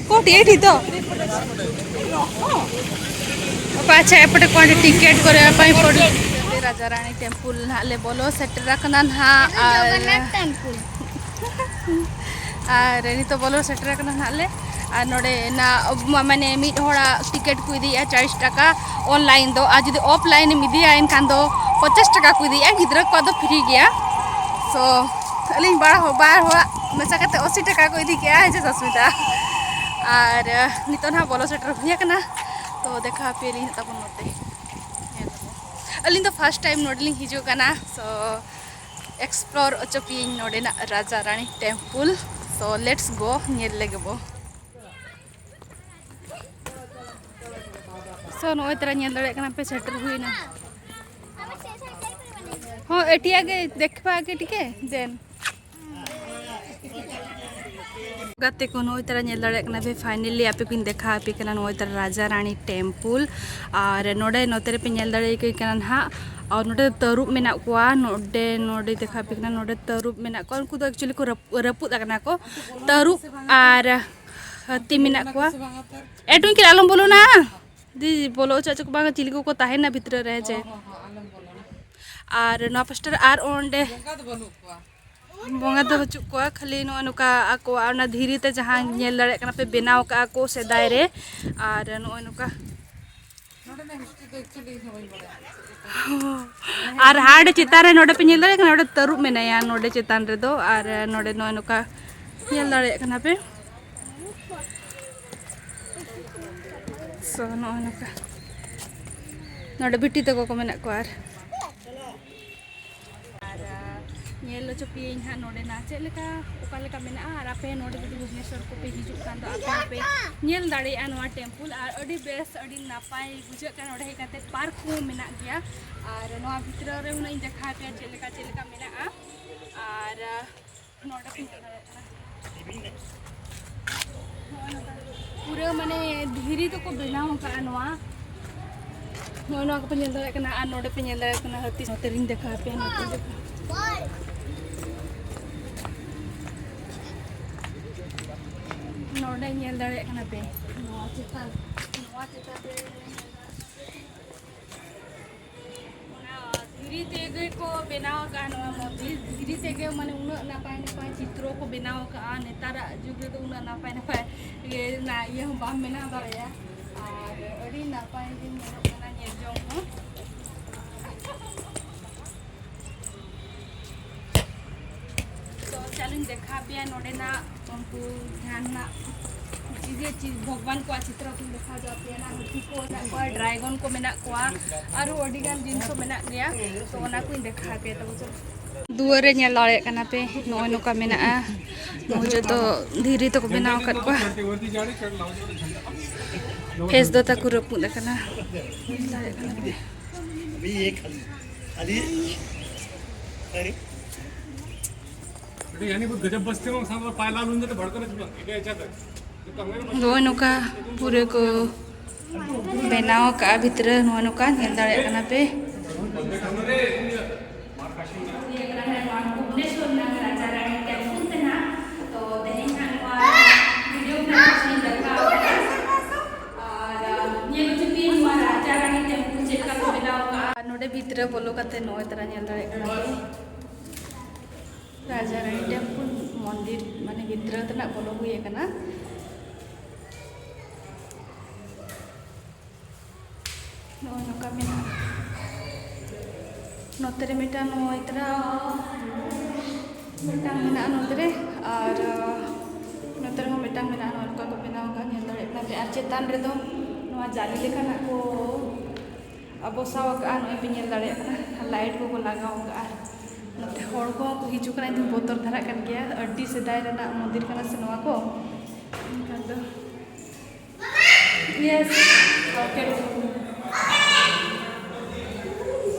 ᱠᱳᱴ ᱮᱭᱴ ᱦᱤᱛᱚ? ᱚᱠᱟ ᱟᱪᱪᱷᱟ, ᱮᱯᱚᱴᱮ ᱠᱚ ᱴᱤᱠᱤᱴ ᱠᱚᱨᱮ ᱯᱟᱭ ᱯᱚᱲ᱾ ᱨᱟᱡᱟ ᱨᱟᱱᱤ ᱴᱮᱢᱯᱩᱞ ᱱᱟᱦᱟᱜ ᱞᱮ ᱵᱚᱞᱚ ᱥᱮᱴᱮᱨ ᱟᱠᱟᱱᱟ ᱱᱟᱦᱟᱜ, ᱟᱨ ᱡᱚᱜᱚᱱᱱᱟᱛᱷ ᱴᱮᱢᱯᱩᱞ᱾ ᱟᱨ ᱱᱤᱛᱚᱜ ᱵᱚᱞᱚ ᱥᱮᱴᱮᱨ ᱟᱠᱟᱱᱟ ᱱᱟᱦᱟᱜ ᱞᱮ᱾ ᱟᱨ ᱱᱚᱰᱮ ᱱᱟ-, ᱢᱟ-, ᱢᱟᱱᱮ ᱢᱤᱫ ᱦᱚᱲᱟᱜ ᱴᱤᱠᱤᱴ ᱠᱚ ᱤᱫᱤᱭᱮᱫᱼᱟ ᱪᱟᱞᱤᱥ ᱴᱟᱠᱟ online ᱫᱚ, ᱟᱨ ᱡᱩᱫᱤ offline ᱮᱢ ᱤᱫᱤᱭᱟ ᱮᱱᱠᱷᱟᱱ ᱫᱚ ᱯᱚᱧᱪᱟᱥ ᱴᱟᱠᱟ ᱠᱚ ᱤᱫᱤᱭᱮᱫᱼᱟ, ᱜᱤᱫᱽᱨᱟᱹ ᱠᱚᱣᱟᱜ ᱫᱚ free ᱜᱮᱭᱟ᱾ So ᱟᱹᱞᱤᱧ ᱵᱟᱨ ᱦᱚ-, ᱵᱟᱨ ᱦᱚᱲᱟᱜ ᱢᱮᱥᱟ ᱠᱟᱛᱮ ᱟᱥᱤ ᱴᱟᱠᱟ ᱠᱚ ᱤᱫᱤ ᱠᱮᱜᱼᱟ, ᱦᱮᱸ ᱪᱮ ᱥᱚᱥᱢᱤᱛᱟ? ᱟᱨ ᱱᱤᱛᱚᱜ ᱱᱟᱦᱟᱜ ᱵᱚᱞᱚ ᱥᱮᱴᱮᱨ ᱦᱩᱭ ᱟᱠᱟᱱᱟ, ᱛᱚ ᱫᱮᱠᱷᱟᱣ ᱟᱯᱮᱭᱟᱞᱤᱧ ᱛᱟᱵᱚᱱ ᱱᱚᱛᱮ᱾ ᱧᱮᱞ ᱟᱵᱚᱱ᱾ ᱟᱹᱞᱤᱧ ᱫᱚ first time ᱱᱚᱰᱮ ᱞᱤᱧ ᱦᱤᱡᱩᱜ ᱠᱟᱱᱟ, so explore ᱦᱚᱪᱚ ᱯᱮᱭᱟᱹᱧ ᱱᱚᱰᱮᱱᱟᱜ ᱨᱟᱡᱟ ᱨᱟᱱᱤ temple᱾ So let's go, ᱧᱮᱞ ᱞᱮᱜᱮ ᱵᱚ᱾ So ᱱᱚᱜᱼᱚᱭ ᱛᱟᱨᱟ ᱧᱮᱞ ᱫᱟᱲᱮᱭᱟᱜ ᱠᱟᱱᱟ ᱯᱮ, ᱥᱮᱴᱮᱨ ᱦᱩᱭᱱᱟ᱾ ᱦᱚᱸ, ᱮᱴᱤᱭᱟ ᱜᱮ ᱫᱮᱠᱷᱣᱟ ᱟᱜᱮ ᱴᱷᱤᱠ ᱦᱮ, then ᱜᱟᱛᱮ ᱠᱚ, ᱱᱚᱜᱼᱚᱭ ᱛᱟᱨᱟ ᱧᱮᱞ ᱫᱟᱲᱮᱭᱟᱜ ᱠᱟᱱᱟ ᱯᱮ, finally ᱟᱯᱮ ᱠᱚᱧ ᱫᱮᱠᱷᱟᱣ ᱟᱯᱮ ᱠᱟᱱᱟ ᱱᱚᱜᱼᱚᱭ ᱛᱟᱨᱟ ᱨᱟᱡᱟ ᱨᱟᱱᱤ temple᱾ ᱟᱨ ᱱᱚᱰᱮ ᱱᱚᱛᱮ ᱨᱮᱯᱮ ᱧᱮᱞ ᱫᱟᱲᱮᱭᱟᱠᱚ ᱠᱟᱱᱟ ᱱᱟᱦᱟᱜ, ᱟᱨ ᱱᱚᱰᱮ ᱛᱟᱹᱨᱩᱵ ᱢᱮᱱᱟᱜ ᱠᱚᱣᱟ, ᱱᱚᱰᱮ, ᱱᱚᱰᱮ ᱫᱮᱠᱷᱟᱣ ᱟᱯᱮ ᱠᱟᱱᱟ, ᱱᱚᱰᱮ ᱛᱟᱹᱨᱩᱵ ᱢᱮᱱᱟᱜ ᱠᱚᱣᱟ᱾ ᱩᱱᱠᱩ ᱫᱚ actually ᱠᱚ ᱨᱟᱹᱯ-, ᱨᱟᱹᱯᱩᱫ ᱟᱠᱟᱱᱟ ᱠᱚ, ᱛᱟᱹᱨᱩᱵ ᱟᱨ ᱦᱟᱹᱛᱤ ᱢᱮᱱᱟᱜ ᱠᱚᱣᱟ᱾ ᱮ ᱴᱩᱝᱠᱤ, ᱟᱞᱚᱢ ᱵᱚᱞᱚᱱᱟ, ᱫᱤ ᱵᱚᱞᱚ ᱦᱚᱪᱚ ᱦᱚᱪᱚ ᱠᱚ ᱵᱟᱝ, ᱪᱤᱞᱤ ᱠᱚᱠᱚ ᱛᱟᱦᱮᱱᱟ ᱵᱷᱤᱛᱨᱤ ᱨᱮ, ᱦᱮᱸ ᱪᱮ? ᱟᱨ ᱱᱚᱣᱟ ᱯᱟᱥᱴᱟ ᱨᱮ ᱟᱨ ᱚᱸᱰᱮ ᱵᱚᱸᱜᱟ ᱫᱚ ᱵᱟᱹᱪᱩᱜ ᱠᱚᱣᱟ, ᱠᱷᱟᱹᱞᱤ ᱱᱚᱜᱼᱚᱭ ᱱᱚᱝᱠᱟ ᱟᱠᱚᱣᱟᱜ ᱚᱱᱟ ᱫᱷᱤᱨᱤ ᱛᱮ ᱡᱟᱦᱟᱸ ᱧᱮᱞ ᱫᱟᱲᱮᱭᱟᱜ ᱠᱟᱱᱟ ᱯᱮ, ᱵᱮᱱᱟᱣ ᱠᱟᱜᱼᱟ ᱠᱚ ᱥᱮᱫᱟᱭ ᱨᱮ᱾ ᱟᱨ ᱱᱚᱜᱼᱚᱭ ᱱᱚᱝᱠᱟ ᱟᱨ ᱦᱟᱸᱰᱮ ᱪᱮᱛᱟᱱ ᱨᱮ ᱱᱚᱰᱮ ᱯᱮ ᱧᱮᱞ ᱫᱟᱲᱮᱭᱟᱜ ᱠᱟᱱᱟ, ᱱᱚᱰᱮ ᱛᱟᱹᱨᱩᱵ ᱢᱮᱱᱟᱭᱟ ᱱᱚᱰᱮ ᱪᱮᱛᱟᱱ ᱨᱮᱫᱚ, ᱟᱨ ᱱᱚᱰᱮ ᱱᱚᱜᱼᱚᱭ ᱱᱚᱝᱠᱟ ᱧᱮᱞ ᱫᱟᱲᱮᱭᱟᱜ ᱠᱟᱱᱟ ᱯᱮ᱾ So, ᱱᱚᱜᱼᱚᱭ ᱱᱚᱝᱠᱟ ᱱᱚᱰᱮ ᱵᱤᱴᱤ ᱛᱟᱠᱚ ᱠᱚ ᱢᱮᱱᱟᱜ ᱠᱚᱣᱟ᱾ ᱟᱨ ᱧᱮᱞ ᱦᱚᱪᱚ ᱯᱮᱭᱟᱹᱧ ᱦᱟᱸᱜ ᱱᱚᱰᱮᱱᱟᱜ ᱪᱮᱫ ᱞᱮᱠᱟ, ᱚᱠᱟ ᱞᱮᱠᱟ ᱢᱮᱱᱟᱜᱼᱟ᱾ ᱟᱨ ᱟᱯᱮ ᱱᱚᱰᱮ ᱡᱩᱫᱤ ᱵᱷᱩᱵᱽᱱᱮᱥᱚᱨ ᱠᱚᱯᱮ ᱦᱤᱡᱩᱜ ᱠᱷᱟᱱ ᱫᱚ, ᱟᱯᱮ ᱦᱚᱸᱯᱮ ᱧᱮᱞ ᱫᱟᱲᱮᱭᱟᱜᱼᱟ ᱱᱚᱣᱟ ᱴᱮᱢᱯᱩᱞ᱾ ᱟᱨ ᱟᱹᱰᱤ ᱵᱮᱥ, ᱟᱹᱰᱤ ᱱᱟᱯᱟᱭ ᱵᱩᱡᱷᱟᱹᱜ ᱠᱟᱱᱟ ᱱᱚᱰᱮ ᱦᱮᱡ ᱠᱟᱛᱮ᱾ ᱯᱟᱨᱠ ᱦᱚᱸ ᱢᱮᱱᱟᱜ ᱜᱮᱭᱟ᱾ ᱟᱨ ᱱᱚᱣᱟ ᱵᱷᱤᱛᱨᱤ ᱨᱮ ᱦᱩᱱᱟᱹᱝ ᱤᱧ ᱫᱮᱠᱷᱟᱣ ᱯᱮᱭᱟ ᱪᱮᱫ ᱞᱮᱠᱟ ᱪᱮᱫ ᱞᱮᱠᱟ ᱢᱮᱱᱟᱜᱼᱟ᱾ ᱟᱨ ᱱᱚᱰᱮ ᱯᱮ ᱧᱮᱞ ᱫᱟᱲᱮᱭᱟᱜ ᱠᱟᱱᱟ, ᱱᱚᱜᱼᱚᱭ ᱱᱚᱝᱠᱟ ᱯᱩᱨᱟᱹ ᱢᱟᱱᱮ ᱫᱷᱤᱨᱤ ᱛᱮᱠᱚ ᱵᱮᱱᱟᱣ ᱟᱠᱟᱫᱼᱟ ᱱᱚᱣᱟ᱾ ᱱᱚᱜᱼᱚᱭ ᱱᱚᱣᱟ ᱠᱚᱯᱮ ᱧᱮᱞ ᱫᱟᱲᱮᱭᱟᱜ ᱠᱟᱱᱟ᱾ ᱟᱨ ᱱᱚᱰᱮ ᱯᱮ ᱧᱮᱞ ᱫᱟᱲᱮᱭᱟᱜ ᱠᱟᱱᱟ ᱦᱟᱹᱛᱤ, ᱱᱚᱛᱮ ᱨᱤᱧ ᱫᱮᱠᱷᱟᱣ ᱟᱯᱮᱭᱟ, ᱱᱚᱛᱮ ᱫᱮᱠᱷᱟᱣ᱾ ᱱᱚᱰᱮ ᱧᱮᱞ ᱫᱟᱲᱮᱭᱟᱜ ᱠᱟᱱᱟ ᱯᱮ, ᱱᱚᱣᱟ ᱪᱮᱛᱟᱱ, ᱱᱚᱣᱟ ᱪᱮᱛᱟᱱ ᱨᱮ ᱚᱱᱟ ᱫᱷᱤᱨᱤ ᱛᱮᱜᱮ ᱠᱚ ᱵᱮᱱᱟᱣ ᱟᱠᱟᱫᱼᱟ ᱱᱚᱣᱟ ᱢᱚᱱᱫᱤᱨ᱾ ᱫᱷᱤᱨᱤ ᱛᱮᱜᱮ ᱢᱟᱱᱮ ᱩᱱᱟᱹᱜ ᱱᱟᱯᱟᱭ ᱱᱟᱯᱟᱭ ᱪᱤᱛᱨᱚ ᱠᱚ ᱵᱮᱱᱟᱣ ᱟᱠᱟᱫᱼᱟ᱾ ᱱᱮᱛᱟᱨᱟᱜ ᱡᱩᱜᱽ ᱨᱮᱫᱚ ᱩᱱᱟᱹᱜ ᱱᱟᱯᱟᱭ ᱱᱟᱯᱟᱭ ᱤᱭᱟᱹ ᱨᱮᱱᱟᱜ ᱤᱭᱟᱹ ᱦᱚᱸ ᱵᱟᱢ ᱵᱮᱱᱟᱣ ᱫᱟᱲᱮᱭᱟᱜᱼᱟ᱾ ᱟᱨ ᱟᱹᱰᱤ ᱱᱟᱯᱟᱭ ᱜᱮ ᱧᱮᱞᱚᱜ ᱠᱟᱱᱟ ᱧᱮᱞ ᱡᱚᱝ ᱦᱚᱸ᱾ ᱛᱚ ᱪᱟᱞᱤᱧ ᱫᱮᱠᱷᱟᱣ ᱯᱮᱭᱟ ᱱᱚᱰᱮᱱᱟᱜ ᱩᱱᱠᱩ ᱡᱟᱦᱟᱱᱟᱜ ᱪᱤᱡᱮ ᱪᱤᱡ ᱵᱷᱚᱜᱽᱵᱟᱱ ᱠᱚᱣᱟᱜ ᱪᱤᱛᱨᱚ ᱠᱚᱧ ᱫᱮᱠᱷᱟᱣ ᱯᱮᱭᱟ᱾ ᱦᱟᱹᱛᱤ ᱠᱚ ᱢᱮᱱᱟᱜ ᱠᱚᱣᱟ, ᱰᱨᱟᱭᱜᱚᱱ ᱠᱚ ᱢᱮᱱᱟᱜ ᱠᱚᱣᱟ, ᱟᱨᱚ ᱟᱹᱰᱤ ᱜᱟᱱ ᱡᱤᱱᱤᱥ ᱠᱚ ᱢᱮᱱᱟᱜ ᱜᱮᱭᱟ᱾ ᱛᱚ ᱚᱱᱟ ᱠᱚᱧ ᱫᱮᱠᱷᱟᱣ ᱯᱮᱭᱟ᱾ ᱛᱚᱵᱮ ᱪᱚᱞᱚ᱾ ᱫᱩᱣᱟᱹᱨ ᱨᱮ ᱧᱮᱞ ᱫᱟᱲᱮᱭᱟᱜ ᱠᱟᱱᱟ ᱯᱮ, ᱱᱚᱜᱼᱚᱭ ᱱᱚᱝᱠᱟ ᱢᱮᱱᱟᱜᱼᱟ᱾ ᱱᱚᱜᱼᱚᱭ ᱡᱚᱛᱚ ᱫᱷᱤᱨᱤ ᱛᱮᱠᱚ ᱵᱮᱱᱟᱣ ᱟᱠᱟᱫ ᱠᱚᱣᱟ᱾ ᱯᱷᱮᱥ ᱫᱚ ᱛᱟᱠᱚ ᱨᱟᱹᱯᱩᱫ ᱟᱠᱟᱱᱟ, ᱧᱮᱞ ᱫᱟᱲᱮᱭᱟᱜ ᱠᱟᱱᱟ ᱯᱮ᱾ अभी ये खाली, खाली। अरे, अरे, यानी बहुत गजब बस्ती में साला पायलाल उन तो भड़कने चुका, ठीक है, ऐसा कर। तो कमरे में ᱱᱚᱜᱼᱚᱭ ᱱᱚᱝᱠᱟ ᱯᱩᱨᱟᱹ ᱠᱚ ᱵᱮᱱᱟᱣ ᱟᱠᱟᱫᱼᱟ ᱵᱷᱤᱛᱨᱟᱹ, ᱱᱚᱜᱼᱚᱭ ᱱᱚᱝᱠᱟ ᱧᱮᱞ ᱫᱟᱲᱮᱭᱟᱜ ᱠᱟᱱᱟ ᱯᱮ᱾ ᱵᱷᱩᱵᱽᱱᱮᱥᱚᱨ ᱨᱮᱱᱟᱜ ᱨᱟᱡᱟ ᱨᱟᱱᱤ ᱴᱮᱢᱯᱩᱞ ᱛᱮ ᱱᱟᱜ᱾ ᱛᱚ ᱛᱮᱦᱮᱧ ᱦᱟᱸᱜ ᱱᱚᱣᱟ ᱵᱷᱤᱰᱤᱭᱳ ᱠᱷᱚᱱᱟᱜ ᱤᱧ ᱫᱮᱠᱷᱟᱣ ᱠᱟᱫᱟ᱾ ᱟᱨ ᱧᱮᱞ ᱦᱚᱪᱚ ᱯᱮᱭᱟᱹᱧ ᱱᱚᱣᱟ ᱨᱟᱡᱟ ᱨᱟᱱᱤ ᱴᱮᱢᱯᱩᱞ ᱪᱮᱫ ᱞᱮᱠᱟ ᱠᱚ ᱵᱮᱱᱟᱣ ᱠᱟᱜᱼᱟ᱾ ᱟᱨ ᱱᱚᱰᱮ ᱵᱷᱤᱛᱨᱤ ᱵᱚᱞᱚ ᱠᱟᱛᱮ ᱱᱚᱜᱼᱚᱭ ᱛᱟᱨᱟ ᱧᱮᱞ ᱫᱟᱲᱮᱭᱟᱜ ᱠᱟᱱᱟ ᱯᱮ᱾ ᱨᱟᱡᱟ ᱨᱟᱱᱤ ᱴᱮᱢᱯᱩᱞ ᱢᱚᱱᱫᱤᱨ ᱢᱟᱱᱮ ᱵᱷᱤᱛᱨᱤ ᱛᱮᱱᱟᱜ ᱵᱚᱞᱚ ᱦᱩᱭ ᱟᱠᱟᱱᱟ᱾ ᱱᱚᱜᱼᱚᱭ ᱱᱚᱝᱠᱟ ᱢᱮᱱᱟᱜᱼᱟ᱾ ᱱᱚᱛᱮ ᱨᱮ ᱢᱤᱫᱴᱟᱝ ᱱᱚᱜᱼᱚᱭ ᱛᱟᱨᱟ ᱢᱤᱫᱴᱟᱝ ᱢᱮᱱᱟᱜᱼᱟ ᱱᱚᱛᱮ ᱨᱮ, ᱟᱨ ᱱᱚᱛᱮ ᱨᱮᱦᱚᱸ ᱢᱤᱫᱴᱟᱝ ᱢᱮᱱᱟᱜᱼᱟ᱾ ᱱᱚᱜᱼᱚᱭ ᱱᱚᱝᱠᱟ ᱠᱚ ᱵᱮᱱᱟᱣ ᱟᱠᱟᱫᱼᱟ, ᱧᱮᱞ ᱫᱟᱲᱮᱭᱟᱜ ᱠᱟᱱᱟ ᱯᱮ᱾ ᱟᱨ ᱪᱮᱛᱟᱱ ᱨᱮᱫᱚ ᱱᱚᱣᱟ ᱡᱟᱞᱤ ᱞᱮᱠᱟᱱᱟᱜ ᱠᱚ ᱵᱚᱥᱟᱣ ᱟᱠᱟᱫᱼᱟ, ᱱᱚᱜᱼᱚᱭ ᱯᱮ ᱧᱮᱞ ᱫᱟᱲᱮᱭᱟᱜ ᱠᱟᱱᱟ, ᱞᱟᱭᱤᱴ ᱠᱚᱠᱚ ᱞᱟᱜᱟᱣ ᱟᱠᱟᱫᱼᱟ᱾ ᱱᱚᱛᱮ ᱦᱚᱲ ᱠᱚᱦᱚᱸ ᱠᱚ ᱦᱤᱡᱩᱜ ᱠᱟᱱᱟ, ᱤᱧ ᱫᱚᱧ ᱵᱚᱛᱚᱨ ᱫᱷᱟᱨᱟᱜ ᱠᱟᱱ ᱜᱮᱭᱟ᱾ ᱟᱹᱰᱤ ᱥᱮᱫᱟᱭ ᱨᱮᱱᱟᱜ ᱢᱚᱱᱫᱤᱨ ᱠᱟᱱᱟ ᱥᱮ ᱱᱚᱣᱟ ᱠᱚ, ᱮᱱᱠᱷᱟᱱ ᱫᱚ ᱤᱭᱮᱥ, ᱨᱚᱠᱮᱴ᱾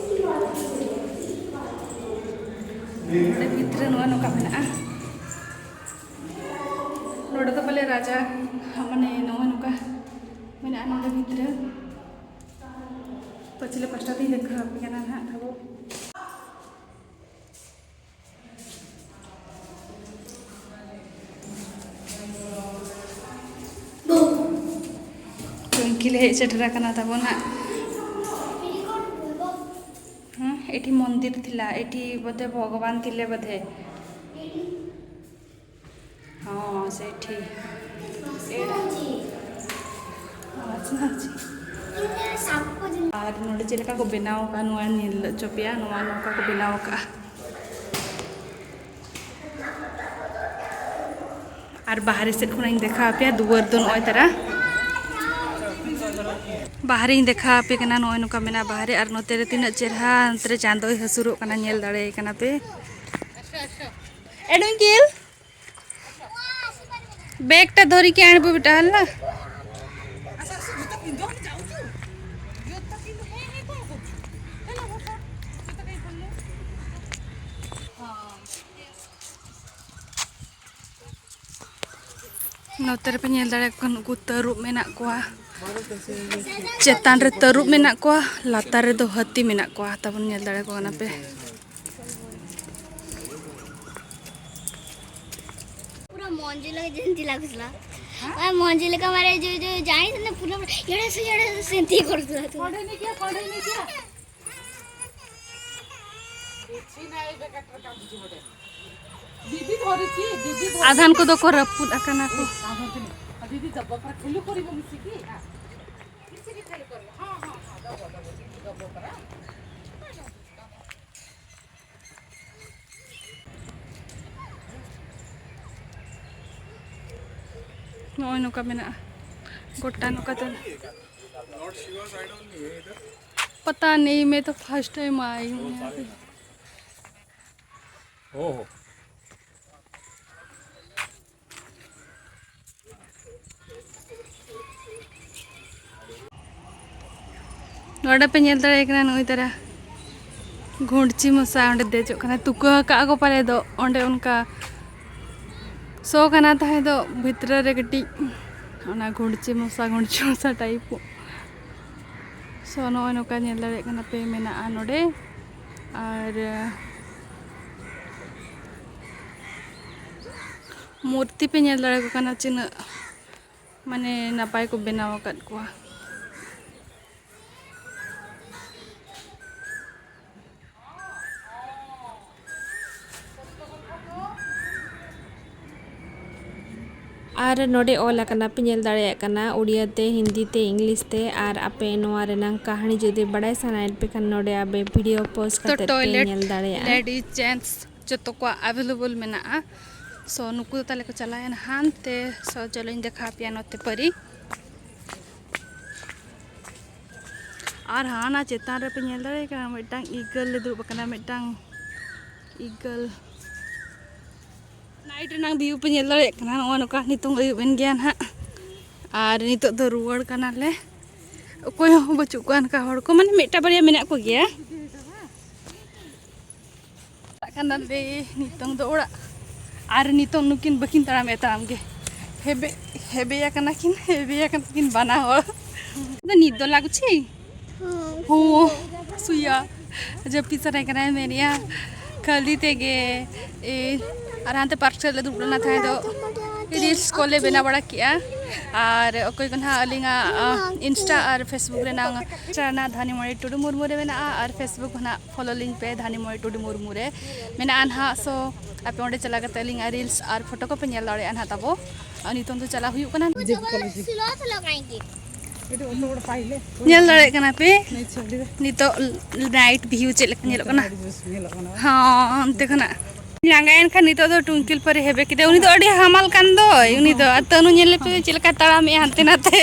ᱱᱚᱰᱮ ᱵᱷᱤᱛᱨᱤ ᱱᱚᱜᱼᱚ ᱱᱚᱝᱠᱟ ᱢᱮᱱᱟᱜᱼᱟ᱾ ᱱᱚᱰᱮ ᱫᱚ ᱯᱟᱞᱮ ᱨᱟᱡᱟ, ᱢᱟᱱᱮ ᱱᱚᱜᱼᱚ ᱱᱚᱝᱠᱟ ᱢᱮᱱᱟᱜᱼᱟ ᱱᱚᱰᱮ ᱵᱷᱤᱛᱨᱤ᱾ ᱯᱟᱹᱪᱷᱞᱟᱹ ᱯᱟᱥᱴᱟ ᱛᱮᱧ ᱫᱮᱠᱷᱟᱣ ᱟᱯᱮ ᱠᱟᱱᱟ ᱱᱟᱦᱟᱜ ᱛᱟᱵᱚ᱾ ᱴᱩᱝᱠᱤ ᱞᱮ ᱦᱮᱡ ᱥᱮᱴᱮᱨ ᱟᱠᱟᱱᱟ ᱛᱟᱵᱚᱱ ᱦᱟᱸᱜ᱾ ᱦᱮᱸ, ᱮᱴᱤ ᱢᱚᱱᱫᱤᱨ ᱛᱷᱤᱞᱟ, ᱮᱴᱤ ᱵᱚᱫᱷᱮ ᱵᱷᱚᱜᱚᱵᱟᱱ ᱛᱷᱤᱞᱮ ᱵᱚᱫᱷᱮ᱾ ᱦᱚᱸ, ᱥᱮᱴᱷᱤ᱾ ᱟᱪᱪᱷᱟ, ᱟᱪᱪᱷᱟ᱾ ᱟᱨ ᱱᱚᱰᱮ ᱪᱮᱫ ᱞᱮᱠᱟ ᱠᱚ ᱵᱮᱱᱟᱣ ᱟᱠᱟᱫᱼᱟ, ᱱᱚᱣᱟ ᱧᱮᱞ ᱦᱚᱪᱚ ᱯᱮᱭᱟ᱾ ᱱᱚᱣᱟ ᱱᱚᱝᱠᱟ ᱠᱚ ᱵᱮᱱᱟᱣ ᱟᱠᱟᱫᱼᱟ᱾ ᱟᱨ ᱵᱟᱦᱨᱮ ᱥᱮᱫ ᱠᱷᱚᱱᱟᱜ ᱤᱧ ᱫᱮᱠᱷᱟᱣ ᱟᱯᱮᱭᱟ, ᱫᱩᱣᱟᱹᱨ ᱫᱚ ᱱᱚᱜᱼᱚᱭ ᱛᱟᱨᱟ᱾ ᱵᱟᱦᱨᱮᱧ ᱫᱮᱠᱷᱟᱣ ᱟᱯᱮ ᱠᱟᱱᱟ, ᱱᱚᱜᱼᱚᱭ ᱱᱚᱝᱠᱟ ᱢᱮᱱᱟᱜᱼᱟ ᱵᱟᱦᱨᱮ᱾ ᱟᱨ ᱱᱚᱛᱮ ᱨᱮ ᱛᱤᱱᱟᱹᱜ ᱪᱮᱨᱦᱟ, ᱱᱚᱛᱮ ᱨᱮ ᱪᱟᱸᱫᱚᱭ ᱦᱟᱹᱥᱩᱨᱚᱜ ᱠᱟᱱᱟ, ᱧᱮᱞ ᱫᱟᱲᱮᱭᱟᱭ ᱠᱟᱱᱟ ᱯᱮ᱾ ᱮ ᱴᱩᱝᱠᱤᱞ, ବ୍ୟାଗ୍ଟା ଧରିକି ଆଣିବୁ ବେଟା, ହେଲା। ᱱᱚᱛᱮ ᱨᱮᱯᱮ ᱧᱮᱞ ᱫᱟᱲᱮᱭᱟᱠᱚ ᱠᱷᱟᱱ, ᱩᱱᱠᱩ ᱛᱟᱹᱨᱩᱵ ᱢᱮᱱᱟᱜ ᱠᱚᱣᱟ᱾ ᱪᱮᱛᱟᱱ ᱨᱮ ᱛᱟᱹᱨᱩᱵ ᱢᱮᱱᱟᱜ ᱠᱚᱣᱟ, ᱞᱟᱛᱟᱨ ᱨᱮᱫᱚ ᱦᱟᱹᱛᱤ ᱢᱮᱱᱟᱜ ᱠᱚᱣᱟ᱾ ᱛᱟᱵᱚᱱ ᱧᱮᱞ ᱫᱟᱲᱮᱭᱟᱠᱚ ᱠᱟᱱᱟ ᱯᱮ᱾ ପୁରା ମଞ୍ଜୁଳା ଯେମିତି ଲାଗୁଥିଲା। ଆ, ମଞ୍ଜୁଳା କାମରେ ଯୋଉ, ଯୋଉ ଜାଣିଛନ୍ତି ନା, ପୁରା, ପୁରା ଇଆଡ଼େ ଆସ, ଇଆଡ଼େ ଆସ, ସେମିତି କରୁଥିଲା ତୁ। କଢ଼େଇ ନେଇକି ଆ, କଢ଼େଇ ନେଇକି ଆ। କିଛି ନାହିଁ, ବେକାରଟାରେ କାନ୍ଦୁଛି ଗୋଟେ। ଦିଦି ଧରିଛି, ଦିଦି ଧରିଛି। ଆଧାନ କୁ ଦୋକ ରପୁଦ ଆକାନା କୁ। କାନ୍ଦନ୍ତୁନି। ଆଉ ଦିଦି ଦବ ପରା, ଖେଳୁ କରିବ ମିଶିକି। ଆ, ମିଶିକି ଖେଳୁ କରିବ। ହଁ, ହଁ, ହଁ, ଦବ, ଦବ, ଦିଦି ଦବ ପରା। ᱱᱚᱜᱼᱚᱭ ᱱᱚᱝᱠᱟ ᱢᱮᱱᱟᱜᱼᱟ, ᱜᱚᱴᱟ ᱱᱚᱝᱠᱟ ᱛᱮ। पता नहीं, मैं तो फर्स्ट टाइम आई हूँ यहाँ पे। ᱚ᱾ ᱱᱚᱰᱮ ᱯᱮ ᱧᱮᱞ ᱫᱟᱲᱮᱭᱟᱜ ᱠᱟᱱᱟ, ᱱᱩᱭ ᱛᱟᱨᱟ ᱜᱷᱩᱸᱰᱪᱤ ᱢᱚᱥᱟ ᱚᱸᱰᱮ ᱫᱮᱡᱚᱜ ᱠᱟᱱᱟ᱾ ᱛᱩᱠᱟᱹ ᱟᱠᱟᱫ ᱠᱚ ᱯᱟᱞᱮ ᱫᱚ, ᱚᱸᱰᱮ ᱚᱱᱠᱟ ᱥᱚ ᱠᱟᱱᱟ ᱛᱟᱦᱮᱸ ᱫᱚ ᱵᱷᱤᱛᱨᱤ ᱨᱮ ᱠᱟᱹᱴᱤᱡ, ᱚᱱᱟ ᱜᱷᱩᱸᱰᱪᱤ ᱢᱚᱥᱟ, ᱜᱷᱩᱸᱰᱪᱤ ᱢᱚᱥᱟ type᱾ So ᱱᱚᱜᱼᱚᱭ ᱱᱚᱝᱠᱟ ᱧᱮᱞ ᱫᱟᱲᱮᱭᱟᱜ ᱠᱟᱱᱟ ᱯᱮ, ᱢᱮᱱᱟᱜᱼᱟ ᱱᱚᱰᱮ᱾ ᱟᱨ ᱢᱩᱨᱛᱤ ᱯᱮ ᱧᱮᱞ ᱫᱟᱲᱮᱭᱟᱠᱚ ᱠᱟᱱᱟ, ᱛᱤᱱᱟᱹᱜ ᱢᱟᱱᱮ ᱱᱟᱯᱟᱭ ᱠᱚ ᱵᱮᱱᱟᱣ ᱟᱠᱟᱫ ᱠᱚᱣᱟ᱾ ᱟᱨ ᱱᱚᱰᱮ ᱚᱞ ᱟᱠᱟᱱᱟ, ᱯᱮ ᱧᱮᱞ ᱫᱟᱲᱮᱭᱟᱜ ᱠᱟᱱᱟ, ᱩᱲᱤᱭᱟ ᱛᱮ, ᱦᱤᱱᱫᱤ ᱛᱮ, ᱤᱝᱞᱤᱥ ᱛᱮ᱾ ᱟᱨ ᱟᱯᱮ ᱱᱚᱣᱟ ᱨᱮᱱᱟᱝ ᱠᱟᱹᱦᱱᱤ ᱡᱩᱫᱤ ᱵᱟᱲᱟᱭ ᱥᱟᱱᱟᱭᱮᱫ ᱯᱮ ᱠᱷᱟᱱ, ᱱᱚᱰᱮ ᱟᱯᱮ video pause ᱛᱚ ᱠᱟᱛᱮ ᱯᱮ toilet, ᱧᱮᱞ ᱫᱟᱲᱮᱭᱟᱜᱼᱟ᱾ Ladies, gents, ᱡᱚᱛᱚ ᱠᱚᱣᱟᱜ available ᱢᱮᱱᱟᱜᱼᱟ᱾ So ᱱᱩᱠᱩ ᱫᱚ ᱛᱟᱦᱞᱮ ᱠᱚ ᱪᱟᱞᱟᱣᱮᱱᱟ ᱦᱟᱱᱛᱮ᱾ So ᱪᱚᱞᱚᱧ ᱫᱮᱠᱷᱟᱣ ᱯᱮᱭᱟ ᱱᱚᱛᱮ ᱯᱟᱹᱨᱤ᱾ ᱟᱨ ᱦᱟᱱᱟ ᱪᱮᱛᱟᱱ ᱨᱮᱯᱮ ᱧᱮᱞ ᱫᱟᱲᱮᱭᱟᱜ ᱠᱟᱱᱟ, ᱢᱤᱫᱴᱟᱝ eagle ᱞᱮ ᱫᱩᱲᱩᱵ ᱟᱠᱟᱱᱟ, ᱢᱤᱫᱴᱟᱝ eagle᱾ Night ᱨᱮᱱᱟᱝ view ᱯᱮ ᱧᱮᱞ ᱫᱟᱲᱮᱭᱟᱜ ᱠᱟᱱᱟ᱾ ᱱᱚᱜᱼᱚ ᱱᱚᱝᱠᱟ ᱱᱤᱛᱚᱝ ᱟᱹᱭᱩᱵ ᱮᱱ ᱜᱮᱭᱟ ᱱᱟᱦᱟᱜ, ᱟᱨ ᱱᱤᱛᱚᱜ ᱫᱚ ᱨᱩᱣᱟᱹᱲ ᱠᱟᱱᱟᱞᱮ᱾ ᱚᱠᱚᱭ ᱦᱚᱸ ᱵᱟᱹᱪᱩᱜ ᱠᱚᱣᱟ ᱚᱱᱠᱟ ᱦᱚᱲ ᱠᱚ, ᱢᱟᱱᱮ ᱢᱤᱫᱴᱟᱝ ᱵᱟᱨᱭᱟ ᱢᱮᱱᱟᱜ ᱠᱚᱜᱮᱭᱟ᱾ ᱪᱟᱞᱟᱜ ᱠᱟᱱᱟᱞᱮ ᱱᱤᱛᱚᱝ ᱫᱚ ᱚᱲᱟᱜ᱾ ᱟᱨ ᱱᱤᱛᱚᱝ ᱱᱩᱠᱤᱱ ᱵᱟᱹᱠᱤᱱ ᱛᱟᱲᱟᱢᱮᱫ ᱛᱟᱲᱟᱢ ᱜᱮ, ᱦᱮᱵᱮ, ᱦᱮᱵᱮ ᱟᱠᱟᱱᱟ ᱠᱤᱱ, ᱦᱮᱵᱮ ᱟᱠᱟᱱ ᱛᱟᱹᱠᱤᱱ ᱵᱟᱱᱟ ᱦᱚᱲ᱾ ᱟᱫᱚ ᱱᱤᱛ ᱫᱚ ᱞᱟᱜᱩᱪᱷᱤ? ᱦᱚᱸ, ᱥᱩᱭᱟ᱾ ᱡᱟᱹᱯᱤᱫ ᱥᱟᱱᱟᱭ ᱠᱟᱱᱟ, ᱢᱮᱱᱮᱫᱼᱟ ᱠᱷᱟᱹᱞᱤ ᱛᱮᱜᱮ᱾ ᱮ, ᱟᱨ ᱦᱟᱱᱛᱮ park ᱥᱮᱫ ᱞᱮ ᱫᱩᱲᱩᱵ ᱞᱮᱱᱟ, ᱛᱟᱦᱮᱸ ᱫᱚ reels ᱠᱚᱞᱮ ᱵᱮᱱᱟᱣ ᱵᱟᱲᱟ ᱠᱮᱜᱼᱟ᱾ ᱟᱨ ᱚᱠᱚᱭ ᱠᱚ ᱱᱟᱦᱟᱜ ᱟᱹᱞᱤᱧᱟᱜ, ᱟ, Insta ᱟᱨ Facebook ᱨᱮᱱᱟᱝ ᱪᱮᱱᱮᱞ ᱫᱷᱟᱱᱤᱢᱚᱬᱤ ᱴᱩᱰᱩ ᱢᱩᱨᱢᱩ ᱨᱮ ᱢᱮᱱᱟᱜᱼᱟ, ᱟᱨ Facebook ᱦᱚᱸ ᱱᱟᱦᱟᱜ follow ᱞᱤᱧ ᱯᱮ, ᱫᱷᱟᱱᱤᱢᱚᱬᱤ ᱴᱩᱰᱩ ᱢᱩᱨᱢᱩ ᱨᱮ ᱢᱮᱱᱟᱜᱼᱟ ᱱᱟᱦᱟᱜ᱾ So ᱟᱯᱮ ᱚᱸᱰᱮ ᱪᱟᱞᱟᱣ ᱠᱟᱛᱮ ᱟᱹᱞᱤᱧᱟᱜ reels ᱟᱨ photo ᱠᱚᱯᱮ ᱧᱮᱞ ᱫᱟᱲᱮᱭᱟᱜᱼᱟ ᱱᱟᱦᱟᱜ ᱛᱟᱵᱚ᱾ ᱟᱨ ᱱᱤᱛᱚᱝ ᱫᱚ ᱪᱟᱞᱟᱣ ᱦᱩᱭᱩᱜ ᱠᱟᱱᱟ᱾ ᱧᱮᱞ ᱫᱟᱲᱮᱭᱟᱜ ᱠᱟᱱᱟ ᱯᱮ? ᱱᱤᱛᱚᱜ night view ᱪᱮᱫ ᱞᱮᱠᱟ ᱧᱮᱞᱚᱜ ᱠᱟᱱᱟ? ᱦᱚᱸ, ᱚᱱᱛᱮ ᱠᱷᱚᱱᱟᱜ ᱞᱟᱸᱜᱟᱭᱮᱱ ᱠᱷᱟᱱ ᱱᱤᱛᱚᱜ ᱫᱚ ᱴᱩᱝᱠᱤᱞ ᱯᱟᱹᱨᱤ ᱦᱮᱵᱮ ᱠᱮᱫᱮ᱾ ᱩᱱᱤ ᱫᱚ ᱟᱹᱰᱤ ᱦᱟᱢᱟᱞ ᱠᱟᱱ ᱫᱚᱭ᱾ ᱩᱱᱤ ᱫᱚ ᱟᱨ ᱛᱟᱹᱱᱩ ᱧᱮᱞ ᱞᱮᱯᱮ ᱪᱮᱫ ᱞᱮᱠᱟ ᱛᱟᱲᱟᱢᱮᱜᱼᱟ ᱦᱟᱱᱛᱮ ᱱᱟᱛᱮ᱾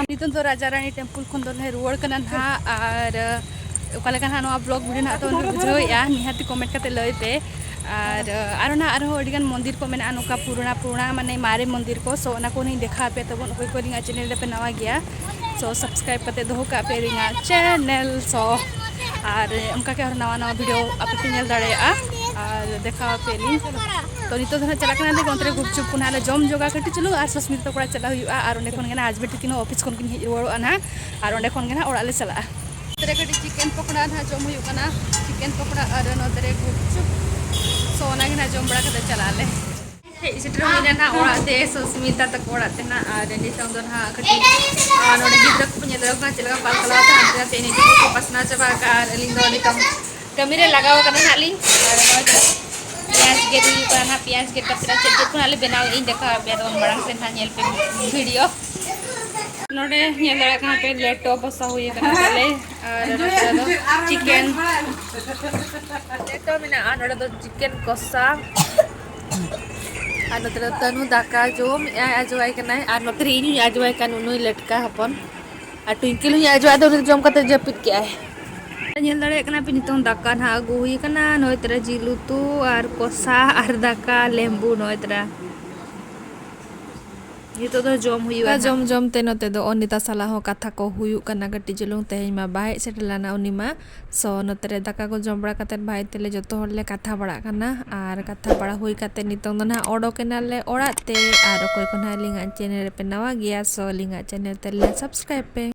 ᱱᱤᱛᱚᱝ ᱫᱚ ᱨᱟᱡᱟ ᱨᱟᱱᱤ temple ᱠᱷᱚᱱ ᱫᱚᱞᱮ ᱨᱩᱣᱟᱹᱲ ᱠᱟᱱᱟ ᱱᱟᱦᱟᱜ᱾ ᱟᱨ ᱚᱠᱟ ᱞᱮᱠᱟ ᱱᱟᱦᱟᱜ ᱱᱚᱣᱟ vlog video ᱱᱟᱦᱟᱜ ᱛᱟᱵᱚᱱ ᱯᱮ ᱵᱩᱡᱷᱟᱹᱣᱮᱫᱼᱟ, ᱱᱤᱦᱟᱹᱛᱤ comment ᱠᱟᱛᱮ ᱞᱟᱹᱭ ᱯᱮ᱾ ᱟᱨ ᱟᱨᱚ ᱱᱟᱦᱟᱜ ᱟᱨᱦᱚᱸ ᱟᱹᱰᱤᱜᱟᱱ ᱢᱚᱱᱫᱤᱨ ᱠᱚ ᱢᱮᱱᱟᱜᱼᱟ, ᱱᱚᱝᱠᱟ ᱯᱩᱨᱟᱱᱟ ᱯᱩᱨᱟᱱᱟ ᱢᱟᱱᱮ ᱢᱟᱨᱮ ᱢᱚᱱᱫᱤᱨ ᱠᱚ᱾ So ᱚᱱᱟ ᱠᱚ ᱱᱟᱦᱟᱜ ᱤᱧ ᱫᱮᱠᱷᱟᱣ ᱟᱯᱮ ᱛᱟᱵᱚᱱ᱾ ᱚᱠᱚᱭ ᱠᱚ ᱟᱹᱞᱤᱧᱟᱜ channel ᱨᱮᱯᱮ ᱱᱟᱣᱟ ᱜᱮᱭᱟ, so subscribe ᱠᱟᱛᱮ ᱫᱚᱦᱚ ᱠᱟᱜ ᱯᱮ ᱟᱹᱞᱤᱧᱟᱜ channel᱾ So ᱟᱨ ᱚᱱᱠᱟ ᱜᱮ ᱟᱨᱦᱚᱸ ᱱᱟᱣᱟ ᱱᱟᱣᱟ video ᱟᱯᱮ ᱯᱮ ᱧᱮᱞ ᱫᱟᱲᱮᱭᱟᱜᱼᱟ ᱟᱨ ᱫᱮᱠᱷᱟᱣ ᱟᱯᱮ ᱟᱹᱞᱤᱧ᱾ ᱛᱚ ᱱᱤᱛᱚᱜ ᱫᱚ ᱱᱟᱦᱟᱜ ᱪᱟᱞᱟᱜ ᱠᱟᱱᱟ ᱞᱮ ᱚᱱᱛᱮ ᱨᱮ ᱜᱩᱯᱪᱩᱯ ᱠᱚ ᱱᱟᱦᱟᱜ ᱞᱮ ᱡᱚᱢ ᱡᱚᱜᱟ ᱠᱟᱹᱴᱤᱡ ᱪᱩᱞᱩᱝ, ᱟᱨ ᱥᱩᱥᱢᱤᱛᱟ ᱛᱟᱠᱚ ᱚᱲᱟᱜ ᱪᱟᱞᱟᱜ ᱦᱩᱭᱩᱜᱼᱟ᱾ ᱟᱨ ᱚᱸᱰᱮ ᱠᱷᱚᱱ ᱜᱮ ᱱᱟᱦᱟᱜ ᱟᱡ ᱵᱤᱴᱤ ᱛᱟᱹᱠᱤᱱ ᱦᱚᱸ office ᱠᱷᱚᱱ ᱠᱤᱱ ᱦᱮᱡ ᱨᱩᱣᱟᱹᱲᱚᱜᱼᱟ ᱱᱟᱦᱟᱜ, ᱟᱨ ᱚᱸᱰᱮ ᱠᱷᱚᱱ ᱜᱮ ᱱᱟᱦᱟᱜ ᱚᱲᱟᱜ ᱞᱮ ᱪᱟᱞᱟᱜᱼᱟ᱾ ᱱᱚᱛᱮ ᱨᱮ ᱠᱟᱹᱴᱤᱡ chicken ᱯᱚᱠᱚᱲᱟ ᱱᱟᱦᱟᱜ ᱡᱚᱢ ᱦᱩᱭᱩᱜ ᱠᱟᱱᱟ, chicken ᱯᱚᱠᱚᱲᱟ ᱟᱨ ᱱᱚᱛᱮ ᱨᱮ ᱜᱩᱯᱪᱩᱯ᱾ So ᱚᱱᱟ ᱜᱮ ᱱᱟᱦᱟᱜ ᱡᱚᱢ ᱵᱟᱲᱟ ᱠᱟᱛᱮ ᱪᱟᱞᱟᱜ ᱟᱞᱮ᱾ ᱦᱮᱡ ᱥᱮᱴᱮᱨ ᱦᱩᱭ ᱞᱮᱱᱟ ᱚᱲᱟᱜ ᱛᱮ, ᱥᱩᱥᱢᱤᱛᱟ ᱛᱟᱠᱚ ᱚᱲᱟᱜ ᱛᱮ ᱱᱟᱦᱟᱜ᱾ ᱟᱨ ᱱᱤᱛᱚᱝ ᱫᱚ ᱱᱟᱦᱟᱜ ᱠᱟᱹᱴᱤᱡ, ᱟᱨ ᱱᱚᱰᱮ ᱜᱤᱫᱽᱨᱟᱹ ᱠᱚᱠᱚ ᱧᱮᱞ ᱫᱟᱲᱮᱭᱟᱠᱚ ᱠᱟᱱᱟ ᱪᱮᱫ ᱞᱮᱠᱟ ᱠᱚ ᱟᱞᱠᱟᱞᱟᱣ ᱠᱟᱱᱟ, ᱦᱟᱱᱛᱮ ᱱᱟᱛᱮ ᱮᱱᱮᱡ ᱠᱚᱠᱚ ᱯᱟᱥᱱᱟᱣ ᱪᱟᱵᱟ ᱟᱠᱟᱫᱼᱟ᱾ ᱟᱨ ᱟᱹᱞᱤᱧ ᱫᱚ ᱱᱤᱛᱚᱝ ᱠᱟᱹᱢᱤ ᱨᱮ ᱞᱟᱜᱟᱣ ᱟᱠᱟᱱᱟ ᱱᱟᱦᱟᱜ ᱞᱤᱧ᱾ ᱟᱨ ᱱᱚᱜᱼᱚᱭ ᱛᱚ ᱯᱮᱸᱭᱟᱡᱽ ᱜᱮᱫ ᱦᱩᱭᱩᱜ ᱠᱟᱱᱟ ᱱᱟᱦᱟᱜ, ᱯᱮᱸᱭᱟᱡᱽ ᱜᱮᱫ ᱠᱟᱛᱮ ᱱᱟᱦᱟᱜ ᱪᱮᱫ ᱪᱮᱫ ᱠᱚ ᱱᱟᱦᱟᱜ ᱞᱮ ᱵᱮᱱᱟᱣᱮᱫ ᱤᱧ ᱫᱮᱠᱷᱟᱣ ᱟᱯᱮᱭᱟ ᱛᱟᱵᱚᱱ ᱢᱟᱲᱟᱝ ᱥᱮᱫ ᱱᱟᱦᱟᱜ ᱧᱮᱞ ᱯᱮ video᱾ ᱱᱚᱰᱮ ᱧᱮᱞ ᱫᱟᱲᱮᱭᱟᱜ ᱠᱟᱱᱟ ᱯᱮ ᱞᱮᱴᱚ ᱵᱚᱥᱟ ᱦᱩᱭ ᱟᱠᱟᱱᱟ ᱛᱟᱞᱮ, ᱟᱨ ᱱᱚᱛᱮ ᱫᱚ chicken ᱞᱮᱴᱚ ᱢᱮᱱᱟᱜᱼᱟ, ᱱᱚᱰᱮ ᱫᱚ chicken ᱠᱚᱥᱟ᱾ ᱟᱨ ᱱᱚᱛᱮ ᱨᱮ ᱛᱟᱹᱱᱩ ᱫᱟᱠᱟ ᱡᱚᱢᱮᱜᱼᱟᱭ, ᱟᱡᱚᱣᱟᱭ ᱠᱟᱱᱟᱭ᱾ ᱟᱨ ᱱᱚᱛᱮ ᱨᱮ ᱤᱧ ᱦᱚᱸᱧ ᱟᱡᱚᱣᱟᱭ ᱠᱟᱱ, ᱩᱱᱩᱭ ᱞᱮᱴᱠᱟ ᱦᱚᱯᱚᱱ᱾ ᱟᱨ ᱴᱩᱭᱝᱠᱤᱞ ᱦᱚᱸᱧ ᱟᱡᱚᱣᱟᱫ ᱫᱚ, ᱩᱱᱤ ᱫᱚ ᱡᱚᱢ ᱠᱟᱛᱮ ᱡᱟᱹᱯᱤᱫ ᱠᱮᱜᱼᱟᱭ᱾ ᱧᱮᱞ ᱫᱟᱲᱮᱭᱟᱜ ᱠᱟᱱᱟ ᱯᱮ, ᱱᱤᱛᱚᱝ ᱫᱟᱠᱟ ᱱᱟᱦᱟᱜ ᱟᱹᱜᱩ ᱦᱩᱭ ᱠᱟᱱᱟ᱾ ᱱᱚᱜᱼᱚᱭ ᱛᱚᱨᱟ ᱡᱤᱞ ᱩᱛᱩ ᱟᱨ ᱠᱚᱥᱟ ᱟᱨ ᱫᱟᱠᱟ, ᱞᱮᱢᱵᱩ, ᱱᱚᱜᱼᱚᱭ ᱛᱚᱨᱟ᱾ ᱱᱤᱛᱚᱜ ᱫᱚ ᱡᱚᱢ ᱦᱩᱭᱩᱜᱼᱟ ᱱᱟᱦᱟᱜ᱾ ᱡᱚᱢ ᱡᱚᱢ ᱛᱮ ᱱᱚᱛᱮ ᱫᱚ ᱚᱱᱤᱛᱟ ᱥᱟᱞᱟᱜ ᱦᱚᱸ ᱠᱟᱛᱷᱟ ᱠᱚ ᱦᱩᱭᱩᱜ ᱠᱟᱱᱟ ᱠᱟᱹᱴᱤᱡ ᱪᱩᱞᱩᱝ᱾ ᱛᱮᱦᱮᱧ ᱢᱟ ᱵᱟᱭ ᱦᱮᱡ ᱥᱮᱴᱮᱨ ᱞᱮᱱᱟ ᱩᱱᱤ ᱢᱟ᱾ So ᱱᱚᱛᱮ ᱨᱮ ᱫᱟᱠᱟ ᱠᱚ ᱡᱚᱢ ᱵᱟᱲᱟ ᱠᱟᱛᱮᱫ ᱵᱷᱟᱭ ᱛᱮᱞᱮ ᱡᱚᱛᱚ ᱦᱚᱲ ᱞᱮ ᱠᱟᱛᱷᱟ ᱵᱟᱲᱟᱜ ᱠᱟᱱᱟ᱾ ᱟᱨ ᱠᱟᱛᱷᱟ ᱵᱟᱲᱟ ᱦᱩᱭ ᱠᱟᱛᱮᱫ ᱱᱤᱛᱚᱝ ᱫᱚ ᱱᱟᱦᱟᱜ ᱚᱰᱚᱠ ᱮᱱᱟᱞᱮ ᱚᱲᱟᱜ ᱛᱮ᱾ ᱟᱨ ᱚᱠᱚᱭ ᱠᱚ ᱱᱟᱦᱟᱜ ᱟᱹᱞᱤᱧᱟᱜ channel ᱨᱮᱯᱮ ᱱᱟᱣᱟ ᱜᱮᱭᱟ, so ᱟᱹᱞᱤᱧᱟᱜ channel ᱛᱮ like subscribe ᱯᱮ᱾